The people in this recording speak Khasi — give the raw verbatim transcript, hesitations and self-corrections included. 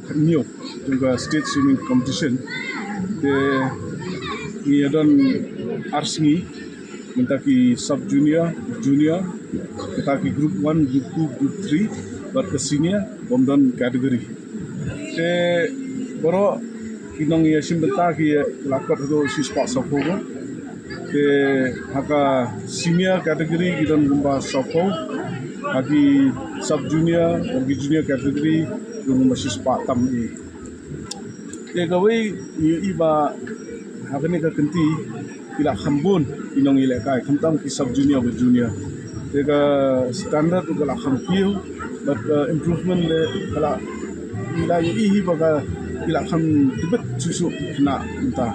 Khatnïew jong ka state swimming competition te ngi ïa don ar sngi mynta ki sub junior, junior, kita ki group one, group two, group three bad ka senior bym don category. Te baroh ki nongïashim bynta ki la kot haduh shispah saphew. Te ha ka senior category ki don kumba saphew, ha ki sub junior bad ki junior category ki don kumba shispah tam eh. Te kawei ngi ïohi ba ha kane ka kynti ki la kham bun ki nongïalehkai, khamtam ki sub junior bad junior. Te ka standard ka la kham kiew bad ka improvement le ka la, ngi la ïohi hi ba ka ki la kham tbit shuh shuh khynnah mynta.